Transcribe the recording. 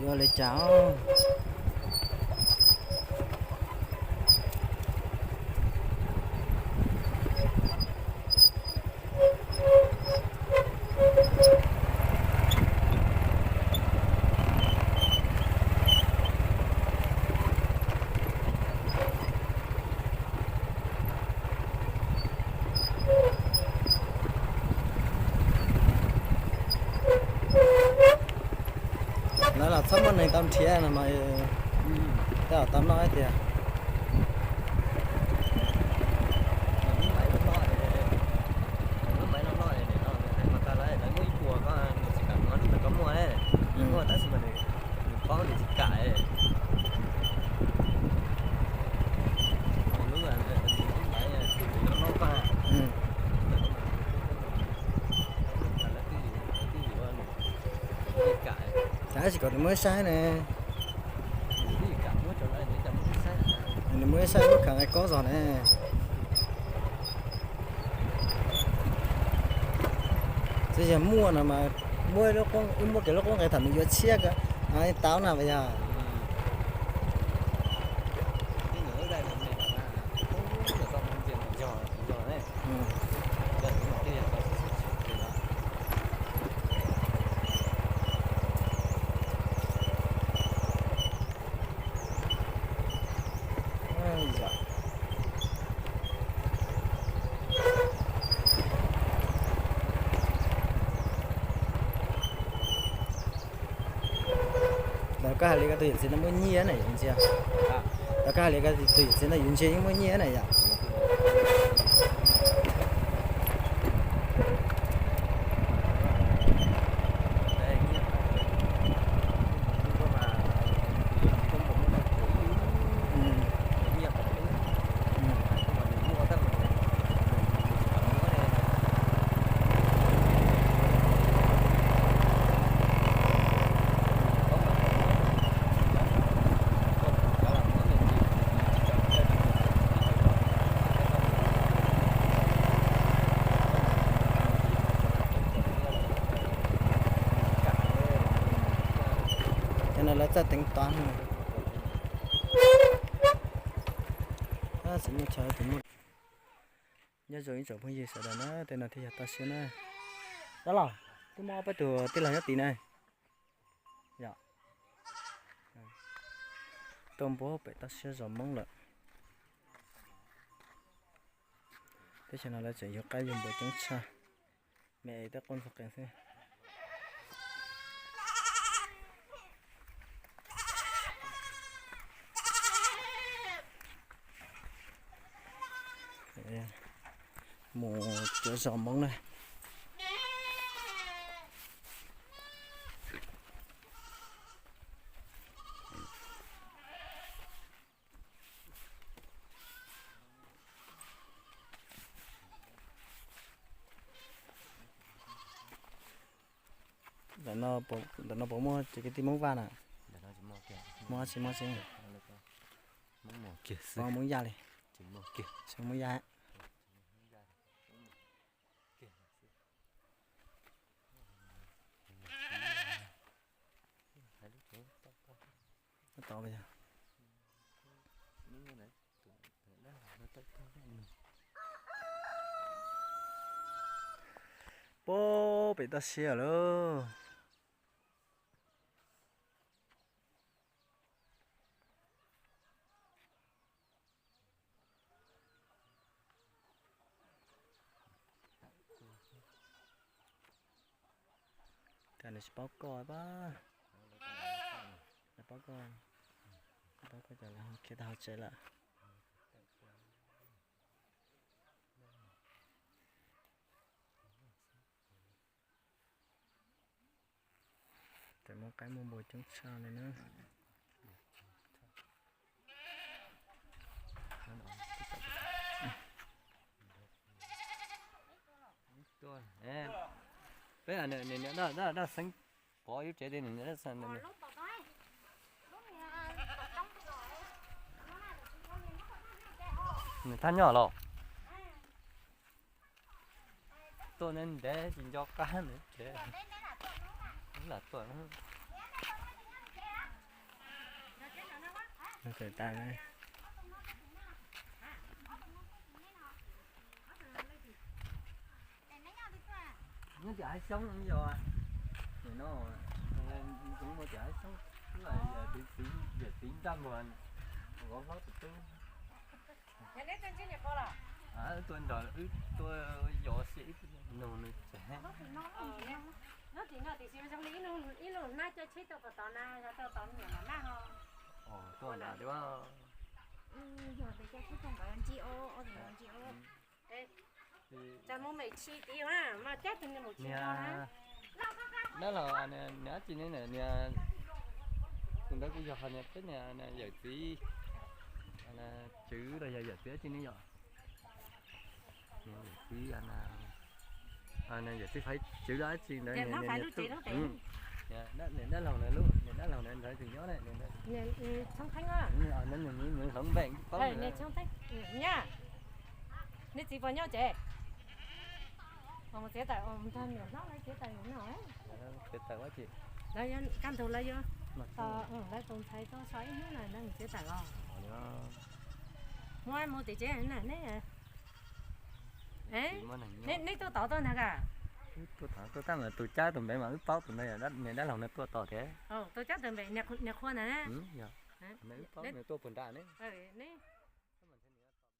Yuav li cas? Lawv los txhob muaj neeg tau nrhiav no mas, tej zaum tau noj tiag. Kav tsis kom nws muab ib saib ne. Nws muab ib saib muab khav nqe koob zog ne. Txawm yog muaj no mas muaj, wb muab kiag lub qoob nqe thaum nws yuav tshiab ko, tau na yog. Los koj hais li koj tus yawm txiv no muaj nyiaj na yus ntsia. Los koj hais li koj tus yawm txiv no yus ntsia yeej muaj nyiaj na yom. Cov no lawv txawj teev tov. Tsis muaj chaw, tsis muaj. Nyob zoo ib tsoom phooj ywg sawv daws na, tej no thiaj yog toj siab na. Dab los, twb muaj ob peb tug tij laug nyob tid na. Yog tuaj npuab pem toj siab zos Hmoob lawm. Teb chaws no lawv tseem yug qaib yug npua coob tshaj, me es tej qoob txog qees xwb. Mus cuav zos Hmoob na. Ntawm no puas muaj tsev kwv tij Hmoob Vaj na? Muaj tsis muaj tsev? Hmoob Yaj li. Tsis muaj Hmoob Yaj. Tau yog puag pem toj siab lawm. Cas nws tsis paub koj pab? Paub koj, paub koj ces khiav tau hauv tsev lawm. Ces muaj qaib muaj npua coob tshaj li na. Peb daj xeeb pov ib tsev ti nws daj xeeb. Nws thaj nyob los tuaj ntev ntev tsis nco qab nws tsev. Lam tuaj. Tawm tas. Nyob tim hav xyoob yog, nim no, kuv mus tim hav xyoob, yawm txiv nraj muag, vauv hlob tus tub. Tuaj nrog wb tuaj yos xwb, wb nug nws tsev. Nyob tim no tiam sis zoo li ib lub hnab coj tsheb tuaj puag tod na, yog tuaj tod niam mam naj ho. Tuaj nram li. Yog tias coj tsheb tuaj nkawd ntsia, ntsia. Cas mus mem tshis tid mas cab tus niag maum tshis no na. Dab laug, niag dab tsi ne, niag tus ntawd kuj yog niag peb niag yawm txiv Tswv los yog yawm txiv dab tsi ne yom? Niag yawm txiv, niag yawm txiv Faiv Tswv los dab tsi ntawd. Niam dab laug na, lub niam dab laug na ntawd tseem nyob ne. Tshoob Theeb, nws hloov npe paub. Niam Tshoob Theeb, nej txiv puas nyob tsev? Mus txiav taws, nrog niam hlob lawv txiav taws no. Txiav taws ua tsi? Lawv kaj ntug lawv yuav, lawv tus ntxhais tau so ib hnub na, lawv mus txiav taws os. Muab mus tim tsev na neb. Neb tuaj tod tuaj ntag ka? Tuaj tod tuaj tab mas tus cab tus npe mas wb paub tus ntawd, niag dab laug na tuaj tod thiab. Tus cab tus npe niag qhua ntag na. Wb paub nws tuaj puag nrad ne.